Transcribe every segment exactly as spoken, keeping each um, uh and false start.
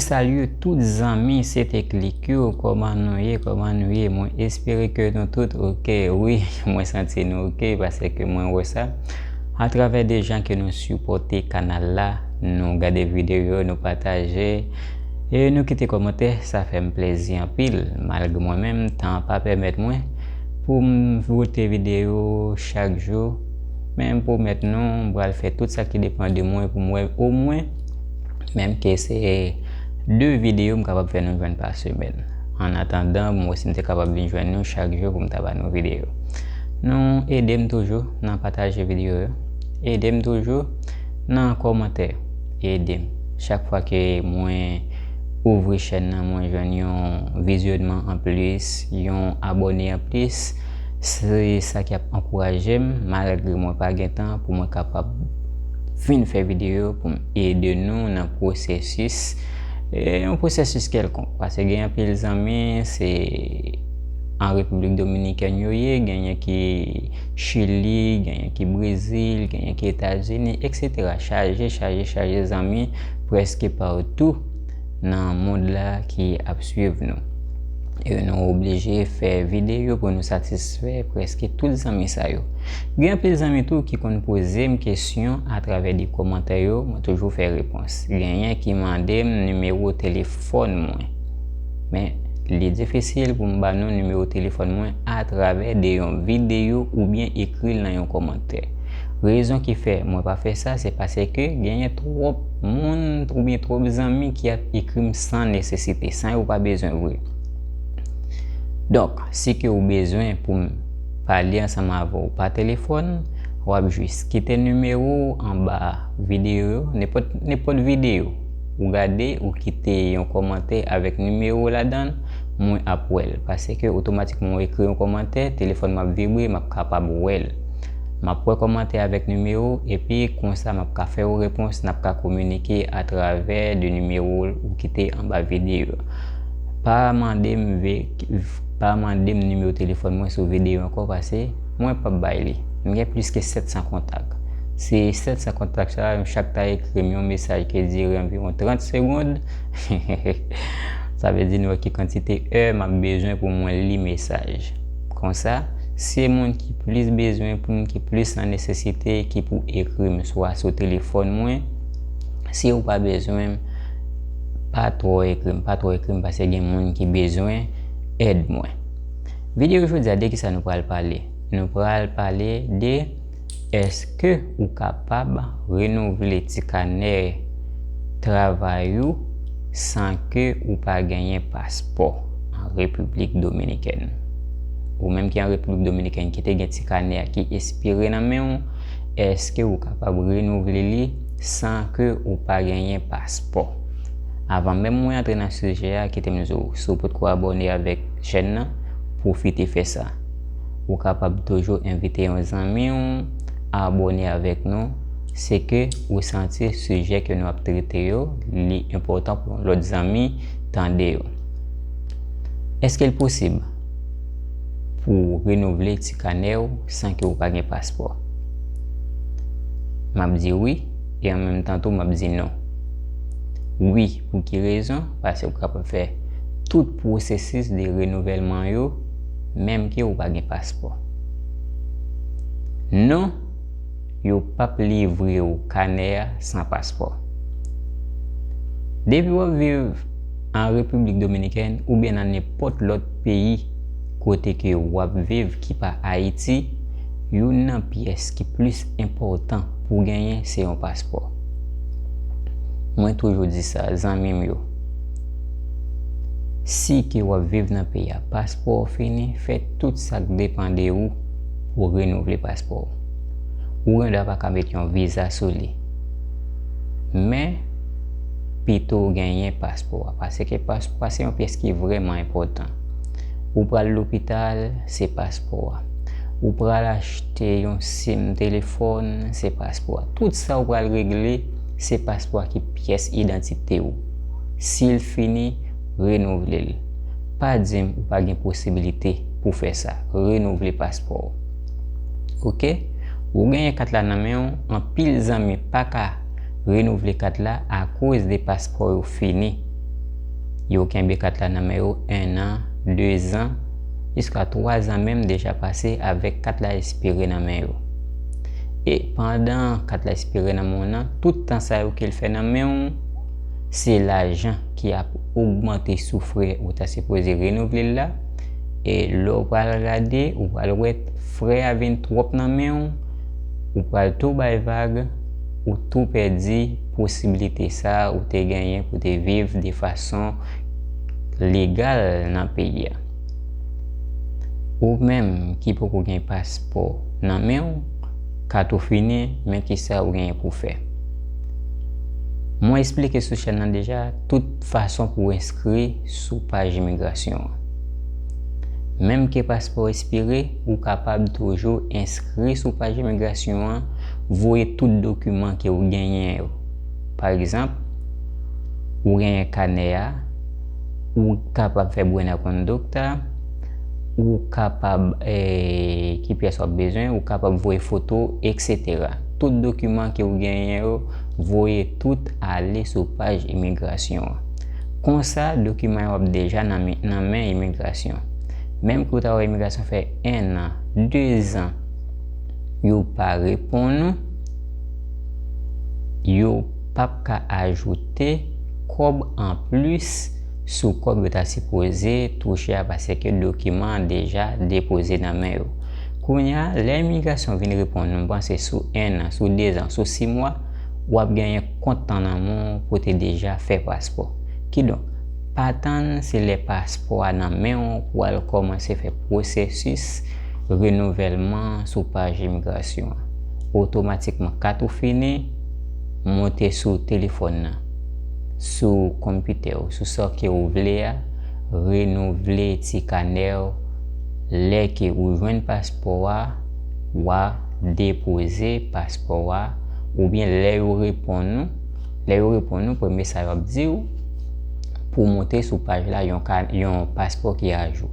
Salye tout zanmi, se te Klik yo. Kòman nou ye? Kòman nou ye? Mwen espere ke nou tout oke. Wi, mwen santi nou oke, paske mwen wè sa. Atravè de jan ke nou sipòte kanal la, nou gade videyo, nou pataje, e nou kite kòmantè, sa fè m plezi anpil. Malgre mwen menm, tan an pa pèmèt mwen pou m pote videyo chak jou, men m pwomèt nou, m pral fè tout sa ki depann de mwen pou m wè omwen, menm ke se de videyo m kapab fè nou jwenn pa semèn. Annatandan, m wè si m te kapab vin jwenn nou chak jou pou m ta ba nou videyo. Nou ede m toujou nan pataje videyo yo. Ede m toujou nan kòmantè. Ede m. Chak fwa ke mwen ouvri chèn nan, mwen jwenn yon vizyonman anplis, yon abòne anplis, se sa ki ap ankouraje m, malgre mwen pa gen tan, pou mwen kapab vin fè videyo pou m ede nou nan pwosesis. E yon pwosesis kèlkonk, paske gen anpil zanmi, se an Repiblik Dominikèn yo ye, genyen ki Chili, genyen ki Brezil, genyen ki Etazini, etsetera. Chaje, chaje, chaje zanmi prèske patou nan mond la ki ap swiv nou. E nou oblije fè videyo pou nou satisfè prèske tout zanmi sa yo. Gen anpil zanmi tou ki konn poze m kesyon atravè de kòmantè yo, mwen toujou fè repons. Genyen ki mande m nimewo telefòn mwen. Men, li difisil pou m ba nou nimewo telefòn mwen atravè de yon videyo oubyen ekri l nan yon kòmantè. Rezon ki fè mwen pa fè sa, se paske genyen twòp moun oubyen twòp zanmi ki ap ekri m san nesesite, san yo pa bezwen vre. Donk, si ke ou bezwen pou m pale ansanm avè w pa telefòn, w ap jis kite nimewo w anba videyo yo, nenpòt, nenpòt videyo. Ou gade, ou kite yon kòmantè avèk nimewo w ladan l, mwen ap wè l. Paske otomatikman ou ekri yon kòmantè, telefòn m ap vibre, m ap kapab wè l. M ap wè kòmantè avèk nimewo, epi konsa m ap ka fè w repons, n ap ka kominike atravè de nimewo ou kite anba videyo. Pa mande m ve-, pa mande m nimewo telefòn mwen sou videyo ankò, paske mwen p ap bay li. M gen plis ke sèt san kontak. Se sèt san kontak sa yo, chak ta ekri m yon mesaj ki dire anviwon trant segonn, sa vle di nou wè ki kantite è m ap bezwen pou mwen li mesaj. Konsa, se moun ki plis bezwen, pou moun ki plis nan nesesite, ki pou ekri m swa sou telefòn mwen. Si ou pa bezwen m, pa twò ekri m, pa twò ekri m, paske gen moun ki bezwen èd mwen. Videyo jodi a, de kisa nou pral pale? Nou pral pale de, èske ou kapab renouvle ti kanè travay ou san ke ou pa genyen paspò an Repiblik Dominikèn? Ou menm ki an Repiblik Dominikèn, ki te gen ti kanè a ki espire nan men w, èske ou kapab renouvle li san ke ou pa genyen paspò? Avan menm mwen antre nan sijè a, kite m di w, si w potko abòne avèk chèn nan, pwofite fè sa. Ou kapab toujou envite yon zanmi w abòne avèk nou, si ke ou santi sijè ke nou ap trete yo, li enpòtan pou yon lòt zanmi tande yo. Èske l posib pou w renouvle ti kanè w san ke w pa gen paspò? M ap di wi, e an menm tan tou, m ap di non. Wi, pou ki rezon? Paske w kapab fè tout pwosesis de renouvèlman yo, menm ke w pa gen paspò. Non, yo p ap livre w kanè a san paspò. Depi w ap viv an Repiblik Dominikèn oubyen nan nenpòt lòt peyi kote ke w ap viv ki pa Ayiti, youn nan pyès ki plis enpòtan pou w genyen se yon paspò. Mwen toujou di sa, zanmi m yo. Si ke w ap viv nan peyi a, paspò w fini, fè tout sa k depann de ou pou w renouvle paspò w. Ou gen dwa pa ka met yon viza sou li. Men, pito w genyen paspò a, paske paspò a se yon pyès ki vrèman enpòtan. Ou pral lopital, se paspò a. Ou pral achte yon sim telefòn, se paspò a. Tout sa ou pral regle, se paspò a ki pyès idantite w. Si l fini, renouvle l. Pa di m ou pa gen posibilite pou fè sa. Renouvle paspò w. Oke? Ou genyen kat la nan men w, anpil zanmi pa ka renouvle kat la akoz de paspò yo fini. Yo kenbe kat la nan men yo en an, de zan, jiska twa zan menm deja pase avèk kat la espire nan men yo. E pandan kat la espire nan men w nan, tout tan sa yo ke l fè nan men w, se lajan ki ap ogmante sou frè ou ta sipoze renouvle l la. E lè w pral gade, ou pral wè frè a vin twòp nan men w, ou pral tou bay vag, ou tou pèdi posiblite sa ou te genyen pou te viv de fason legal nan peyi a. Ou menm ki poko gen paspò nan men w, kat ou fini, men kisa ou genyen pou fè. Mwen eksplike sou chèn nan deja tout fason pou w enskri sou paj imigrasyon an. Menm ke paspò espire, ou kapab toujou enskri sou paj imigrasyon an, voye tout dokiman ke ou genyen yo. Pa egzanp, ou genyen kanè a, ou kapab fè buena conducta, ou kapab, eh, ki pyès w ap bezwen, ou kapab voye foto, et cetera. Tout dokiman ke ou genyen yo, voye tout ale sou paj imigrasyon an. Konsa, dokiman yo ap deja nan men, nan men imigrasyon. Menm ke w ta wè imigrasyon fè en an, de zan, yo pa reponn ou, yo p ap ka ajoute kòb anplis sou kòb yo ta sipoze touche a, paske dokiman an deja depoze nan men yo. Kounye a, lè imigrasyon vin reponn nou, m panse sou en an, sou de zan, sou sis mwa, w ap genyen kont tan nan men w pou te deja fè paspò. Kidonk, pa tann se lè paspò a nan men w pou w al kòmanse fè pwosesis renouvèlman sou paj imigrasyon an. Otomatikman, kat ou fini, monte sou telefòn nan, sou konpitè w, sou sa ke ou vle a, renouvle ti kanè w. Lè ke ou jwenn paspò a, w a depoze paspò a, oubyen lè yo reponn ou, lè yo reponn ou, premye sa yo ap di w, pou w monte sou paj la yon ka, yon paspò ki ajou.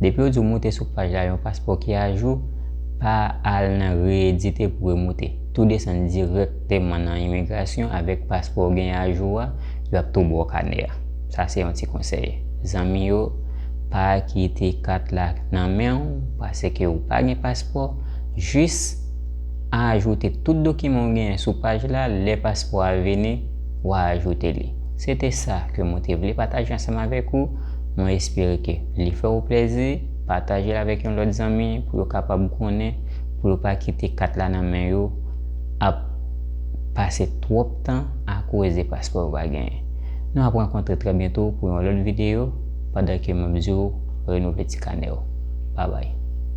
Depi yo di w monte sou paj la yon paspò ki ajou, pa al nan reedite pou remonte. Tou desann dirèkteman nan imigrasyon avèk paspò w gen ajou a, y ap tou ba w kanè a. Sa se yon ti konsèy. Zanmi yo, pa kite kat la nan men w, paske ou pa gen paspò. Jis ajoute tout dokiman w genyen sou paj la, lè paspò a vini, w a ajoute li. Se te sa ke mwen te vle pataje ansanm avèk ou. Mwen espere ke li fè w plèzi. Pataje l avèk yon lòt zanmi pou yo kapab konnen, pou yo pa kite kat la nan men yo ap pase twòp tan akoz de paspò yo pa genyen. Nou ap rankontre trè byento pou yon lòt videyo, pandan ke m ap di w renouvle ti kanè w. Babay.